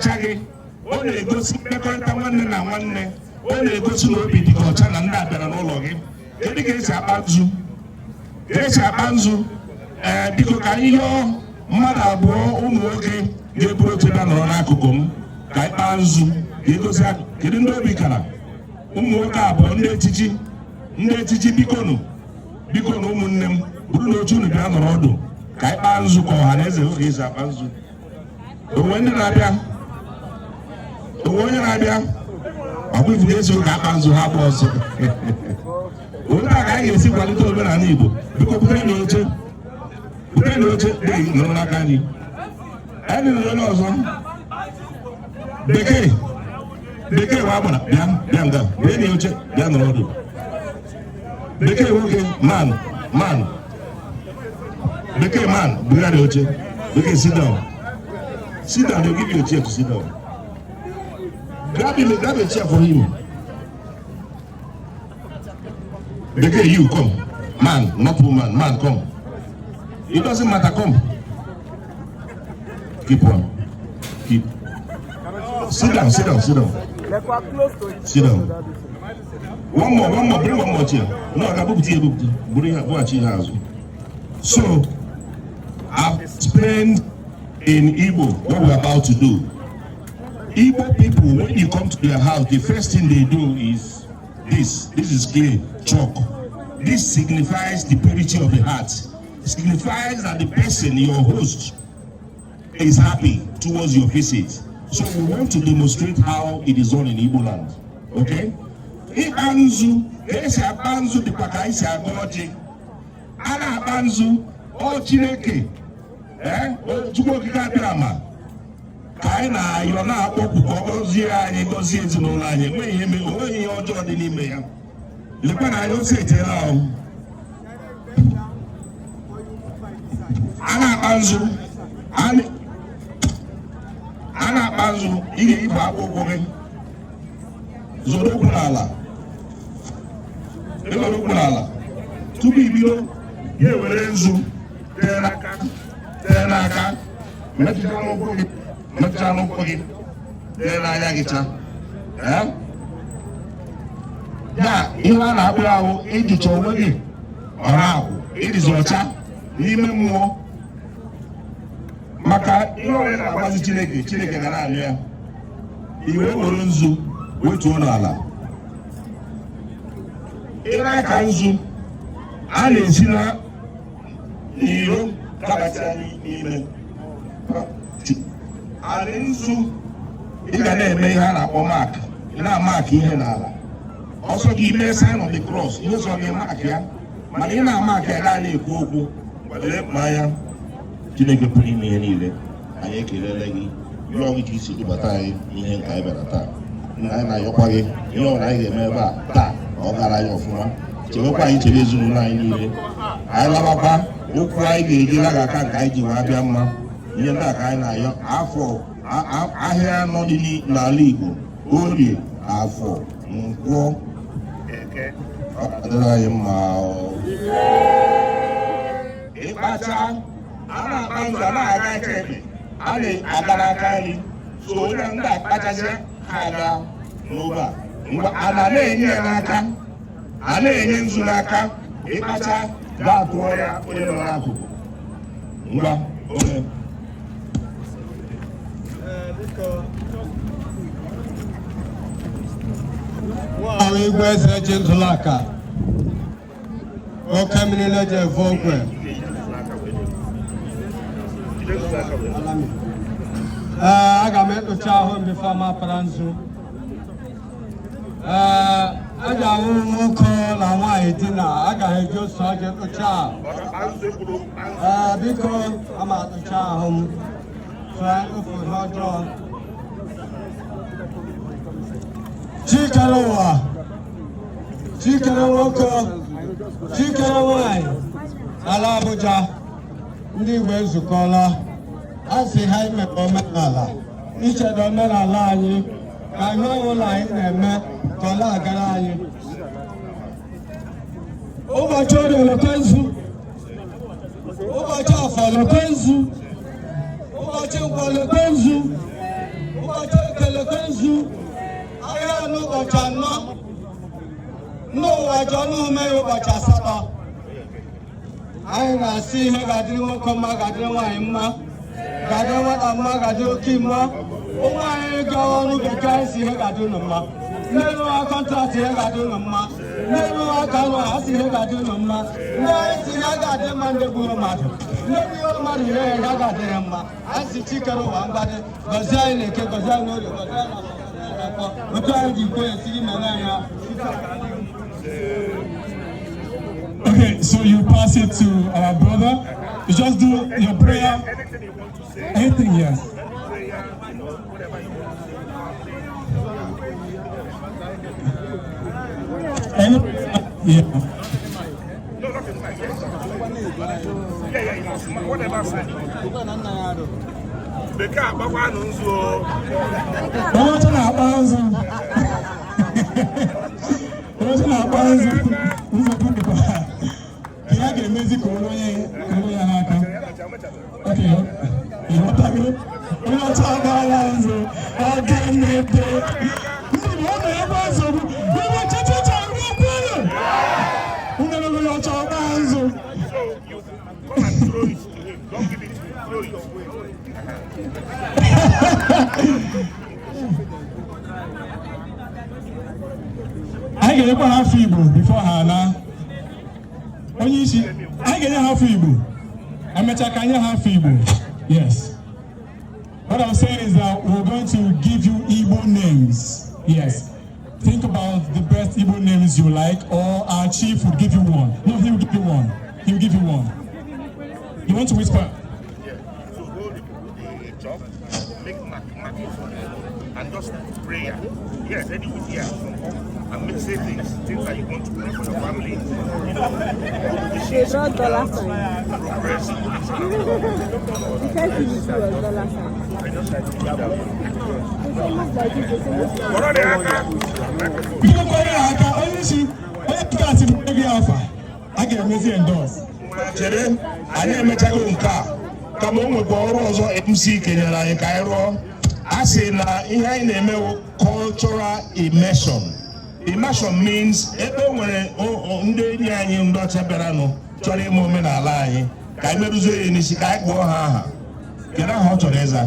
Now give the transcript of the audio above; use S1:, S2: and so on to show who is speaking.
S1: ọcha gị. Ọ na-egosi mmekọrịta nwanne na nwanne. Ọ na-egosi na obi dị gị ọcha na ndị a bịara n'ụlọ gị. Kedu ka esi akpa nzu? Ka esi akpa nzu? Ee, biko, ka anyị yọọ mmadụ abụọ, ụmụ nwoke ga-eburu oche bịa nọrọ n'akụkụ m ka anyị kpaa nzu ka egosi. Kedu ndị obi kara? Ụmụ nwoke abụọ, ndị echichi, ndị echichi, bikonu, bikonu, ụmụnne m, buru na oche unu bịa nọrọ ọdụ ka anyị kpaa nzu, ka ọha na eze hụ ka esi akpa nzu. Onwe ndị na-abịa, onwe onye na-abịa, ọ bụ ifu ga-eso ka akpa nzu, ha gba ọsọ. Otu a ka anyị ga-esi kwalite omenala Igbo. Biko, butere na oche, butere na oche dị nọrọ n'aka anyị. Anyị nụrụ onye ọzọ, bekee, bekee wa agbara, bịa, bịa nga, bịa na oche, bịa nọrọ ọdụ. Bekee nwoke, man, man, bekee man, bugharị oche. Bekee, sit down, sit down. They give you a chair to sit down. Grab him, grab a chair for him. Bekee, you come. Man, not woman, man, come. It doesn't matter, come. Keep on, keep. Sit down, sit down, sit down. Sit down. One more, one more, bring one more chair. No, I got here, bring bughachi ihe azụ. So I've explained in Igbo what we're about to do. Igbo people, when you come to their house, the first thing they do is this. This is clay, chalk. This signifies the purity of the heart. Signifies that the person, your host, is happy towards your visit. So we want to demonstrate how it is done in Igbo land. Okay? Ịkpa nzu, ka esi akpa nzu dịkwa ka anyị si agọ ọjị. A na-akpa nzu, ọ Chineke, ee, Chukwu Okike abịa ma ka anyị na-ayọ, na-akpọkwu ka ọ gọzie anyị, gọzie ezinụlọ anyị. Enweghị ihe onweghị ihe ọjọọ dị n'ime ya. Lekwa na anyị ose eteela ahụ. A na-akpa nzu, a na-akpa nzu, ị ga-eyipụ akpụkpọ ụkwụ gị, zoro ụkwụ n'ala, ịzọrọ ụkwụ n'ala tupu ibido ya, ewere nzu tee n'aka, tee n'aka, metụcha n'ụkwụ gị, metụcha n'ụkwụ gị, tee n'anya gị, cha. Ee? Ya ihe a na-akpụ ahụ, ijicha onwe gị, ọ na-akwụ ịdịzi ọcha n'ime mmụọ, maka ihe ọbụla na-agbazi Chineke, Chineke ga na-anụ ya. Iwe were nzu wetuo n'ala, ịre aka nzu a na-esi na n'iro dabata n'ime alị nzu. Ị ga na-eme ihe a na-akpọ mark. Ị na-amark ihe n'ala ọsọ gị, mee sign of the cross, ihe sọ gị mark ya, mana ị na-amark ya gaa na-ekwu okwu. Lee m anya. Chineke pụrụ ime ihe niile, anyị ekelele gị, yọọ gị ka isi dubata anyị n'ihe nke anyị bịara taa. Nna, anyị na-ayọkwa gị, ihe ọbụla anyị ga-eme ebe a taa, ka ọ gara anyị ọfụma. Chebekwa anyị, chebe ezinụlọ anyị niile. Anyị labakwa, ụkwụ anyị ga-eji laga aka nke anyị ji wee bịa mma. Ihe ndị a ka anyị na-ayọ. Afọ ahịa anọ dị n'ala Igbo: Orie, Afọ, Nkwọ, Eke. Ọ ga-adịrị anyị mma. Ịkpacha, a na-akpa nzu, a na-aga aka ekpe, a na-aga n'aka nri. So onye ndị akpachasịa, ha aga n'obe a. Ngwa, a na na-enye ya n'aka, a na-enye nzu n'aka. Ịkpacha, gaa tụọ ya onye nọ n'akụkụ. Ngwa, onye
S2: Biko. Nwa Igwe eze ji ntụlaka oke mmiri na-eji efe ogwe. Ee, aga m ekpuchi ahụ m before m apara nzu. Ee, a ga-ahụ nwoke na nwaanyị dina, agaghị eji ose ọjị kpụcha ahụ. Ee, biko, ama atụcha ahụ m so ụfụ ihe ọjọọ. Chikere ụwa, chikere nwoke, chikere nwanyị, ala Abuja, ndị Igbo ezukọla. A sị ha ime omenala, ichedo omenala anyị, ka ihe ọbụla anyị na-eme ka ọ na-agara anyị. Ụbọchị Orie lekwe nzu, ụbọchị Afọ lekwe nzu, ụbọchị Nkwọ lekwe nzu, ụbọchị Ekelekwe nzu ahịa n'ụbọchị 4 ndị ụwa ji ọnụ ume ya ụbọchị 8. Anyị na-asị ihe ga-adịrị nwoke mma, ga-adịrị nwaanyị mma, ga-adịrị nwata mma, ga-adịrị oke mma. Ụmụ anyị gawa ọrụ bekee, anyị si ihe ga-adị unu mma. Ndị rụwa contract, ihe ga-adị unu mma. Ndị rụwa aka ọrụ ha si ihe ga-adị unu mma. Ndị anyị si ihe ga-adị mma, ndị gburu mmadụ, ndị gburu mmadụ, ihe ya ga-adịrị mma. Anyị si Chikere ụwa mgbadị gọzie anyị na Eke, gọzie anyị n'Orie, gọzie anyị na Afọ. Otu anyị ji kwuo esi gị mere anyị ya.
S3: Okay, so you pass it to our brother. You just do your prayer.
S1: Anything you want to say,
S3: Anything, yes.
S1: any prayer, whatever you want to say.
S3: Any, yeah.
S1: No, nothing like yes. Yeah, whatever said. Bekee agbakwanụ nzu o.
S3: Onye ọcha na-akpa nzu. Onye ọcha na-akpa nzu. Nzu dịkwa. Ka ya ga-emezi ka olu onye olu ya n'aka. Okay, ịghọtago? Onye ọcha agbaala nzu. Ọ ga-emepe. Ndị Igbo, ọ na-ebe nsogbu. Igbo chachacha ruo kwuru. Unu emego onye ọcha ọgbaa nzu.
S1: So you come and throw it to him. Don't give it to him. Throw it.
S3: Anyị ga-enyekwa ha afọ Igbo before ha ala. Onye isi, anyị ga-enye ha afọ Igbo. Emechaa ka anyị ha afọ Igbo. Yes. What I'm saying is that we're going to give you Igbo names. Yes. Think about the best Igbo names you like, or our chief will give you one. No, he will give you one. He will give you one. You want to whisper?
S1: Yeah. So hold the chalk, make mark, mark it for them, and just prayer. Yes, any with yeah, and make say things that you want to pray for your family. Good
S4: They
S1: wishes,
S4: brought dollar signs.
S1: progress.
S4: The first thing you see was dollar signs.
S1: I just like to do that.
S4: They say move like this, they say move like
S1: Kọrọ dị aka.
S3: Biko kwere ha aka, onye isi, onye klaasị bụ gị afa. A ga-emezi endorse.
S1: Chere, anyị emechago nke a, kama o nwekwa ọrụ ọzọ MC kenyere anyị ka anyị rụọ. A sị na ihe anyị na-eme wụ cultural immersion. Immersion means ebe o nwere ndị enyi anyị ndị ọcha bịaranụ chọrọ ime omenala anyị, ka anyị merụzie ya n'isi, ka anyị gụọ ha aha. Kedu aha ọ chọrọ ịza?